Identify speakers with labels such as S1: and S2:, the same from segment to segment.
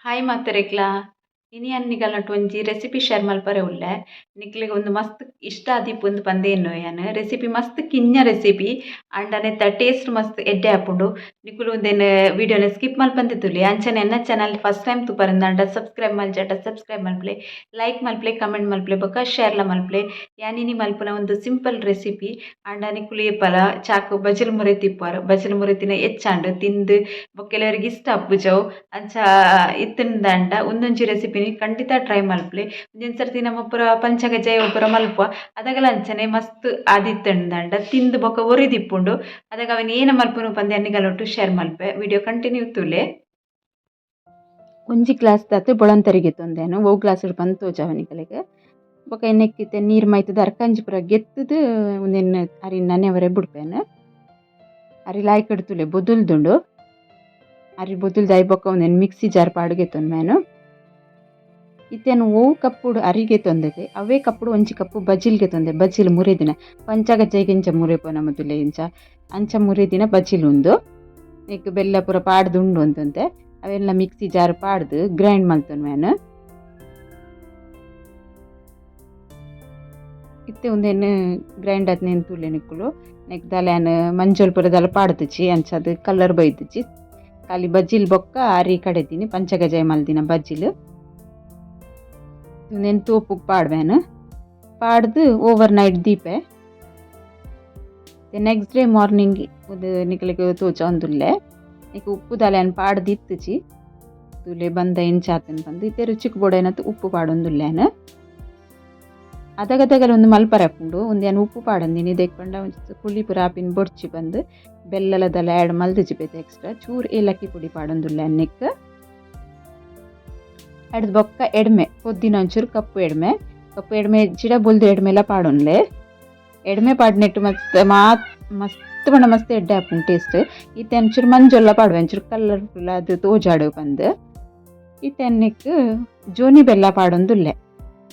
S1: Hi ಮಾತೆರೆಗ್ಲಾ ಇನಿ ಅನ್ನಿಗಲ್ನಟ್ ಒಂಜಿ ರೆಸಿಪಿ ಶೇರ್ ಮಲ್ಪರೆ ಉಲ್ಲೆ. ನಿಕ್ಲೆಗ್ ಒಂದು ಮಸ್ತ್ ಇಷ್ಟ ಆದಿಪ್ಪುಂದು ಪಂದೇನು ಯಾನ್. ರೆಸಿಪಿ ಮಸ್ತ್ ಕಿನ್ಯ ರೆಸಿಪಿ ಆಂಡ ನೆತ್ತ ಟೇಸ್ಟ್ ಮಸ್ತ್ ಎಡ್ಡೆ ಆಪುಂಡು. ನಿಕುಲು ಉಂದೆನ್ ವಿಡಿಯೋನ ಸ್ಕಿಪ್ ಮಲ್ಪಂದೆ ತೂಲೆ. ಅಂಚನೆ ಎನ್ನ channel first time ತೂಪರಂದಾಂಡ ಸಬ್ಸ್ಕ್ರೈಬ್ ಮಲ್ಜಾಟ ಸಬ್ಸ್ಕ್ರೈಬ್ ಮಲ್ಪಲೆ, ಲೈಕ್ ಮಲ್ಪಲೆ, ಕಮೆಂಟ್ ಮಲ್ಪಲೆ ಬೊಕ್ಕ ಶೇರ್ಲ ಮಲ್ಪಲೆ. ಯಾನ್ ಇನಿ ಮಲ್ಪುನ ಒಂದು ಸಿಂಪಲ್ ರೆಸಿಪಿ. ಆಂಡ ನಿಕುಲು ಏಪಲ ಚಾಕು ಬಜಿಲ್ ಮುರೆತಿಪ್ಪುವರ್. ಬಜಿಲ್ ಮುರೆತಿನ ಎಚ್ಚಾಂಡ್ ತಿಂದು ಬೊಕ್ಕ ಕೆಲವರಿಗೆ ಇಷ್ಟ ಆಪುಜವು. ಅಂಚ ಇತ್ತ್ಂಡ ಉಂದೊಂಜಿ ರೆಸಿಪಿನಿ ಖಂಡಿತ ಟ್ರೈ ಮಲ್ಪಲೆ. ಒಂಜೊಂಜಿ ಸರ್ತಿ ನಮ ಪೂರ ಪಂಚಕಜ್ಜಾಯ ಪೂರ ಮಲ್ಪುವ. ಅದಗಲ ಅಂಚನೆ ಮಸ್ತ್ ಆದಿತ್ತ್ಂಡ ತಿಂದು ಬೊಕ್ಕ ಒರಿದಿಪ್ಪುಂಡು. ಅದಗ ಅವೆನ್ ಏನ ಮಲ್ಪುನು ಪಂದ್ ಎನ್ನಿಗಲೊಟ್ಟು ಶೇರ್ ಮಲ್ಪೆ. ವಿಡಿಯೋ ಕಂಟಿನ್ಯೂ ತೂಲೆ. ಒಂಜಿ ಗ್ಲಾಸ್ ದಾತ್ ಬೊಳಂತರಿಗೆ ತೊಂದೆನು ಒವು ಗ್ಲಾಸ್ ಪಂದ್ ತೋಜಾವ ನಿಕಲೆಗ್. ಬೊಕ ಎಣ್ಣೆಕ್ಕಿತ್ತೆ ನೀರು ಮೈತುದು ಅರ್ಕಂಜಿ ಪೂರ ಗೆತ್ತುದು ಉಂದೆನ್ ಅರಿನ್ ನನೆವರೆ ಬುಡ್ಪೆನ್. ಅರಿ ಲಾಯ್ಕಡ್ ತೂಲೆ ಬೊದುಲ್ದುಂಡು. ಅರಿ ಬೊದುಲ್ದು ಬೊಕ್ಕ ಉಂದೆನ್ ಮಿಕ್ಸಿ ಜಾರ್ ಪಾಡ್ ಗೆತೊನ್ವೆನು. ಇತ್ತೆ ಒವು ಕಪ್ಪುಡು ಅರಿ ಗೆತೊಂದೆತೆ ಅವೇ ಕಪ್ಪುಡು ಒಂಜಿ ಕಪ್ಪು ಬಜಿಲ್ ಗೆತೊಂದೆ. ಬಜಿಲ್ ಮುರಿದಿನ ಪಂಚಗಜ್ಜಾಯಿಗ್ ಇಂಚ ಮುರಿಪುನ ಮೊದಲೇ ಇಂಚ ಅಂಚ ಮುರಿದಿನ ಬಜಿಲ್ ಉಂದು. ನೆಕ್ಕ್ ಬೆಲ್ಲ ಪೂರ ಪಾಡ್ದು ಉಂಡು ಅಂತಂತೆ ಅವೆಲ್ಲ ಮಿಕ್ಸಿ ಜಾರ್ ಪಾಡ್ದು ಗ್ರೈಂಡ್ ಮಲ್ತೊನ್ವೆನು. ಇತ್ತೆ ಉಂದೆನ್ ಗ್ರೈಂಡ್ ಆತ್ನೆನ್ ತೂಲೆ ನಿಕುಲು. ನೆಕ್ ದಾಲ ಯಾನ್ ಮಂಜೊಲ್ ಪೂರ ದಾಲ ಪಾಡ್ದಿಜಿ ಅಂಚಾದ್ ಕಲರ್ ಬೈದಿಜಿ. ಖಾಲಿ ಬಜಿಲ್ ಬೊಕ್ಕ ಅರಿ ಕಡೆದಿನಿ ಪಂಚಗಜ್ಜಾಯಿ ಮಲ್ದಿನ ಬಜಿಲ್. ಉಂದೆನ್ ತೋಪುಗ್ ಪಾಡ್ವೆನ್. ಪಾಡ್ದು ಓವರ್ ನೈಟ್ ದೀಪೆ. Next day morning ಉಂದು ನಿಕಲೆಗ್ ತೋಜೊಂದುಲ್ಲೆ. ನೆಕ್ ಉಪ್ಪು ದಾಲ ಯಾನ್ ಪಾಡ್ದ್ ಇತ್ತುಜಿ. ತೂಲೆ ಬಂದ ಎಂಚ ಆತುಂಡು ಪಂದ್. ಇತ್ತೆ ರುಚಿಕ್ ಬೋಡಾಯಿನಾತ್ ಉಪ್ಪು ಪಾಡೊಂದುಲ್ಲೆ ಯಾನ್. ಅದಗದಗಲ ಉಂದು ಮಲ್ಪರೆ ಆಪುಂಡು. ಉಂದು ಯಾನ್ ಉಪ್ಪು ಪಾಡಂದಿನಿ ದಾಯೆ ಪಂಡ ಪುಳಿ ಪೂರ ಆಪಿನ ಬೊಡ್ಚಿ ಪಂದ್. ಬೆಲ್ಲಲ ದಾಲ ಆ್ಯಡ್ ಮಲ್ದಿಜಿ ಬೇತೆ ಎಕ್ಸ್ಟ್ರಾ. ಚೂರು ಏಲಕ್ಕಿ ಪೊಡಿ ಪಾಡೊಂದುಲ್ಲೆ ಯಾನ್ ನೆಕ್ಕ್. ಅಡ್ದ್ ಬೊಕ್ಕ ಎಡ್ಮೆ ಪೊದ್ದಿನ ಒಂಚೂರು ಕಪ್ಪು ಎಡ್ಮೆ. ಕಪ್ಪು ಎಡ್ಮೆ ಇಜ್ಜಿಡ ಬೊಲ್ದು ಎಡ್ಮೆಲ ಪಾಡೊನ್ಲೆ. ಎಡ್ಮೆ ಪಾಡ್ನೆಟ್ ಮಸ್ತ್ ಮಾತ್ ಮಸ್ತ್ ಪಂಡ ಮಸ್ತ್ ಎಡ್ಡೆ ಆಪುಂಡು ಟೇಸ್ಟ್. ಇತ್ತೆ ಒಂಚೂರು ಮಂಜೊಲ್ಲ ಪಾಡುವೆ ಒಂಚೂರು ಕಲರ್ಫುಲ್ ಆದ್ ತೋಜಾಡು ಪಂದ್. ಇತ್ತೆ ನೆಕ್ಕ್ ಜೋನಿ ಬೆಲ್ಲ ಪಾಡೊಂದುಲ್ಲೆ.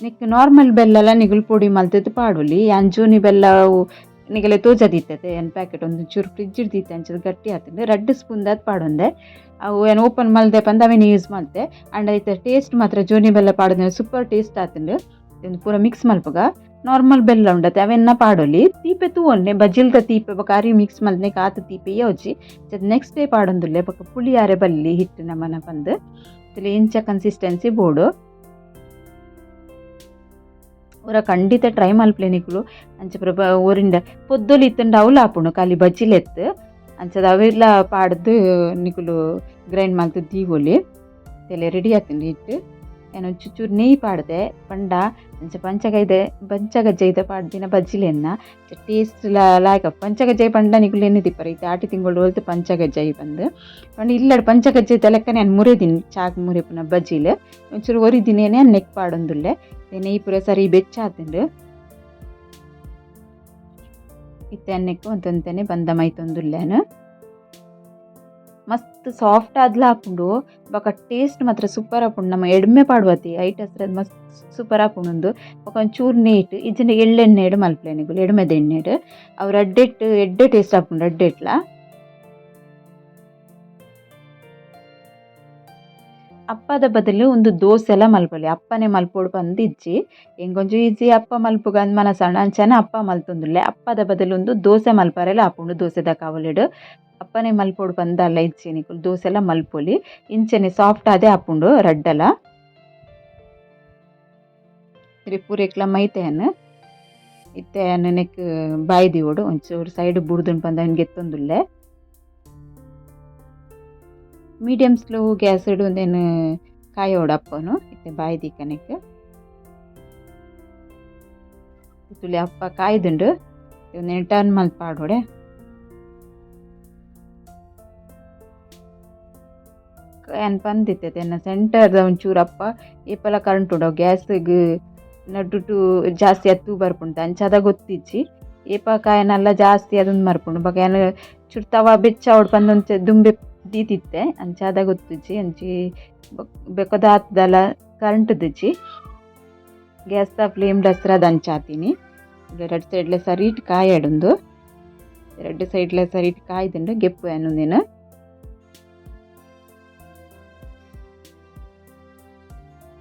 S1: ನೆಕ್ಕ್ ನಾರ್ಮಲ್ ಬೆಲ್ಲಲ ನಿಗುಲು ಪೊಡಿ ಮಲ್ತುದು ಪಾಡೊಲಿ. ಯಾನ್ ಜೋನಿ ಬೆಲ್ಲ ನಿಗಲೆ ತೋಜದಿತ್ತತೆ ಯಾನ್ ಪ್ಯಾಕೆಟ್ ಒಂಜಿ ಚೂರು ಫ್ರಿಜ್ ದೀತೆ ಅಂಚ ಗಟ್ಟಿ ಆತುಂಡು. ರಡ್ಡ್ ಸ್ಪೂನ್ ದಾತ್ ಪಾಡೊಂದೆ. ಅವು ಯಾನ್ ಓಪನ್ ಮಲ್ದೆ ಪಂದ್ ಅವೆನ್ ಯೂಸ್ ಮಲ್ತೆ. ಆಂಡ ಐತ ಟೇಸ್ಟ್ ಮಾತ್ರ ಜೋನಿ ಬೆಲ್ಲ ಪಾಡುನ ಸೂಪರ್ ಟೇಸ್ಟ್ ಆತುಂಡು. ಉಂದು ಪೂರ ಮಿಕ್ಸ್ ಮಲ್ಪುಗ. ನಾರ್ಮಲ್ ಬೆಲ್ಲ ಉಂಡತೆ ಅವೆನ್ನ ಪಾಡೊಲಿ. ತೀಪೆ ತೂವೊನ್ಲೆ ಬಜಿಲ್ದ ತೀಪೆ ಬೊಕ ಅರಿ ಮಿಕ್ಸ್ ಮಲ್ತ್ನೆಕ್ ಆತ್ ತೀಪೆ ಇಜ್ಜಿ. ನೆಕ್ಸ್ಟ್ ಡೇ ಪಾಡೊಂದುಲ್ಲೆ ಬೊಕ ಪುಳಿ ಆರೆ ಬಲ್ಲಿ ಹಿಟ್ಟು ನಮನ ಪಂದ್. ಇಂಚ ಕನ್ಸಿಸ್ಟೆನ್ಸಿ ಬೋಡು. ಒರ ಖಂಡಿತ ಟ್ರೈ ಮಲ್ಪಲೆ ನಿಕುಲು. ಅಂಚ ಪೂರ ಒರಿಂಡ ಪೊದ್ದೊಲು ಇತ್ತುಂಡ ಅವುಲು ಆಪುಂಡು ಖಾಲಿ ಬಜಿಲ್ ಎತ್ತು. ಅಂಚದ ಅವೆಲ್ಲ ಪಾಡ್ದು ನಿಕುಲು ಗ್ರೈಂಡ್ ಮಲ್ತ್ ದೀವೊಲಿ. ತೆಲೆ ರೆಡಿ ಆತುಂಡು ಹಿಟ್ಟು. ಯಾನ್ ಒಂಚೂರು ಚೂರು ನೆಯ್ಯಿ ಪಾಡ್ದೆ ಪಂಡ ಅಂಚ ಪಂಚಗೈದೆ ಪಂಚಗಜ್ಜಾಯಿದ ಪಾಡ್ದಿನ ಬಜ್ಜಿಲೆನ್ನ ಟೇಸ್ಟ್ ಲಾಯ್ಕ್ ಪಂಚಗಜ್ಜಾಯಿ ಪಂಡ ನಿಕುಲು ಎನ್ನಿದಿಪ್ಪರ್ ಇತ್ತೆ ಆಟಿ ತಿಂಗೊಳು ಒಲ್ತು ಪಂಚಗಜ್ಜಾಯಿ ಪಂದ್. ಪಂಡ ಇಲ್ಲಡ್ ಪಂಚಗಜ್ಜಾಯಿದ ಲೆಕ್ಕನೆ ಯಾನ್ ಮುರೆದಿನಿ ಚಾಕ್ ಮುರೆಪುನ ಬಜಿಲ್. ಒಂಚೂರು ಒರಿದಿನೇನೆ ಯಾನ್ ನೆಕ್ ಪಾಡೊಂದುಲ್ಲೆ. ನೆಯ್ಯಿ ಪೂರ ಸರಿ ಬೆಚ್ಚ ಆತುಂಡು. ಇತ್ತೆ ನೆಕ್ಕ್ ಒಂತೊಂತೆನೆ ಬಂದ ಮೈತೊಂದುಲ್ಲೆ ಯಾನ್. ಮಸ್ತ್ ಸಾಫ್ಟ್ ಆದ್ಲ ಆಪುಂಡು. ಬೊಕ ಟೇಸ್ಟ್ ಮಾತ್ರ ಸೂಪರ್ ಆಪುಂಡು. ನಮ ಎಡ್ಮೆ ಪಾಡುವತಿ ಐಟ್ ಹಸ್ರ ಮಸ್ತ್ ಸೂಪರ್ ಆಪುಂಡು ಉಂದು. ಬೊಕ ಒಂಚೂರು ನೆಯ್ಟ್ ಇಜ್ಜಿಂಡ ಎಳ್ಳೆಣ್ಣೆಡ್ ಮಲ್ಪುಲೆ ನಿಕುಲು ಎಡ್ಮೆದ ಎಣ್ಣೆಡ್. ಅವು ರಡ್ಡೆಟ್ ಎಡ್ಡೆ ಟೇಸ್ಟ್ ಆಪುಂಡು ರಡ್ಡೆಟ್ಲ. ಅಪ್ಪದ ಬದಲು ಉಂದು ದೋಸೆಲ ಮಲ್ಪೊಲಿ. ಅಪ್ಪನೆ ಮಲ್ಪೊಡು ಪಂದ್ ಇಜ್ಜಿ. ಎಂಕೊಂಜಿ ಈಸಿ ಅಪ್ಪ ಮಲ್ಪುಗ ಅಂದ್ ಮನಸಾಂಡ ಅಂಚನೆ ಅಪ್ಪ ಮಲ್ತೊಂದುಲ್ಲೆ. ಅಪ್ಪದ ಬದಲು ಉಂದು ದೋಸೆ ಮಲ್ಪರೆಲ ಆಪುಂಡು ದೋಸೆದ ಕಾವಲಿಡ್. ಅಪ್ಪನೆ ಮಲ್ಪೊಡು ಪಂದ್ ಇಜ್ಜಿ ನಿಕುಲು ದೋಸೆಲ ಮಲ್ಪೊಲಿ. ಇಂಚನೆ ಸಾಫ್ಟ್ ಆದೇ ಆಪುಂಡು ರಡ್ಡಲ. ಪೂರೆಕ್ಲ ಮೈತೆ ಯಾನ್. ಇತ್ತೆ ಯಾನ್ ನೆಕ್ಕ್ ಬಾಯಿ ದೀವೊಡು ಒಂಚೂರು ಸೈಡ್ ಬುಡ್ದುಂಡು ಪಂದ್ ಅವೆನ್ ಗೆತ್ತೊಂದುಲ್ಲೆ. Medium slow gas ಡ್ ಉಂದೆನ್ ಕಾಯೋಡು ಅಪ್ಪನು. ಇತ್ತೆ ಬಾಯಿ ದೀಕ ನೆಕ್ಕ್. ತೂಲೆ ಅಪ್ಪ ಕಾಯ್ದುಂಡು. ಉಂದೆನ್ ಟರ್ನ್ ಮಲ್ತ್ ಪಾಡೊಡೆ. ಯಾನ್ ಪಂದಿತ್ತೆ ಎನ್ನ ಸೆಂಟರ್ದ ಒಂಚೂರು ಅಪ್ಪ ಏಪಲ ಕರೆಂಟ್ ಉಂಡು ಗ್ಯಾಸ್ಗ್ ನಡುಟು ಜಾಸ್ತಿ ಆದ್ ತೂ ಬರ್ಪುಂಡು ಅಂಚಾದ ಗೊತ್ತಿಜ್ಜಿ. ಏಪ ಕಾಯನಲ್ಲ ಜಾಸ್ತಿ ಅದೊಂದು ಮರ್ಪುಂಡು. ಬೊಕ ಯಾನ್ ಚೂರು ತವ ಬೆಚ್ಚ ಆವೊಡು ಪಂದ್ ಒಂತೆ ದುಂಬೆ ದೀದಿತ್ತೆ ಅಂಚಾದ ಗೊತ್ತಿಜ್ಜಿ. ಅಂಚಿ ಬೊಕ ದಾತ್ ಕರೆಂಟ್ ದಿಜ್ಜಿ. ಗ್ಯಾಸ್ದ ಫ್ಲೇಮ್ ದಸ್ರಾದ ಅಂಚಾತಿನಿ. ರಡ್ಡ್ ಸೈಡ್ಲ ಸರಿಟ್ ಕಾಯಡುಂದು. ರಡ್ಡ್ ಸೈಡ್ಲ ಸರಿಟ್ ಕಾಯ್ದುಂಡು ಗೆಪ್ಪು ಯಾನ್ ಉಂದೆನ್.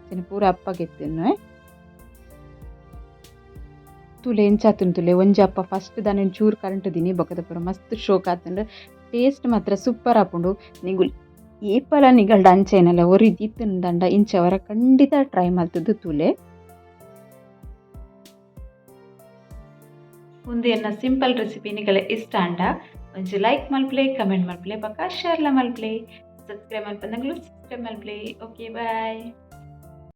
S1: ಅಂಚನೆ ಪೂರ ಅಪ್ಪಗೆ ತಿನ್ನುವೆ. ತೂಲೆ ಎಂಚಾತುಂಡು ತೂಲೆ. ಒಂಜಿ ಅಪ್ಪ ಫಸ್ಟ್ ದಾನೆ ಚೂರು ಕರೆಂಟ್ ದಿನಿ ಬೊಕದ ಪೂರ ಮಸ್ತ್ ಶೋಕ್ ಆತುಂಡು. ಟೇಸ್ಟ್ ಮಾತ್ರ ಸೂಪರ್ ಆಪುಂಡು. ನಿಗುಲ್ ಏಪಲ ನಿಗಲ್ಡ ಅಂಚೆನಲ ಒರಿ ದೀತುಂಡ ಇಂಚ ವರ ಖಂಡಿತ ಟ್ರೈ ಮಲ್ತುದು ತೂಲೆ. ಉಂದು ಎನ್ನ ಸಿಂಪಲ್ ರೆಸಿಪಿ ನಿಗಲ ಇಷ್ಟ ಆಂಡ ಒಂಜಿ ಲೈಕ್ ಮಲ್ಪುಲೆ, ಕಮೆಂಟ್ ಮಲ್ಪುಲೆ, ಬೊಕ ಶೇರ್ಲ ಮಲ್ಪುಲೆ. ಸಬ್ಸ್ಕ್ರೈಬ್ ಮಲ್ಪಂದಂಗ್ಲು ಸಬ್ಸ್ಕ್ರೈಬ್ ಮಲ್ಪುಲೆ. Okay bye.